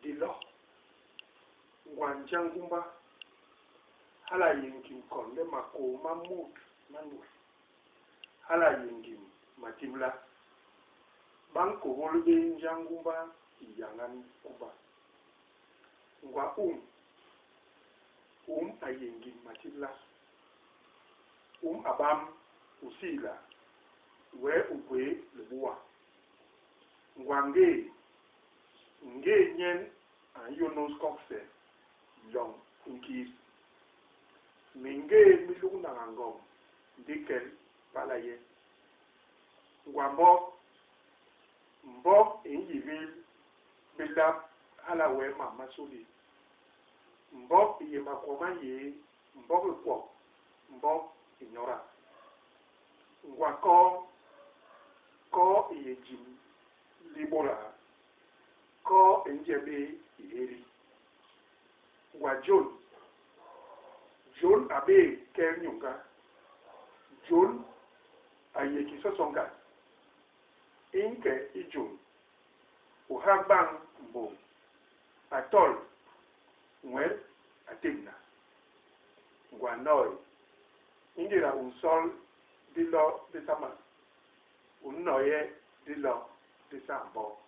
Dilo. Ngwa njañgumba. Hala a yé ngim kon le makôô ma mut ma nwe. Hala a yé ngim matibla. Ba nkobol bé njañgumba i yañan kumba. Ngwa um. Um a yé ngim matibla. Um a bam, u siila, wee u gwéé libuwa. Ngwa ngéé. Ngéé nyen a nyônôs kokse loñ i nkis. Mingéé mi lugnaga ngom ndi kel pala ye. Ngwa mbok. Mbok i nyibil bilap hala wee mam ma sôli. Mbok i yé makwo ma nyéé, mbok i kwok, mbok i nyoda. Ngwa koo. Koo i yé jimb li bôda. Koo i nje bé i héli. Ngwa jôn. Jôn a bé kel nyuñga. Jôn a yé ki soso ngan. I nke i jôn. U hak bañ mbôñ. A tol, nwet a témbna. Ngwa noi. Ingéda u nsol dilo disamal, u nnoye dilo disaambok.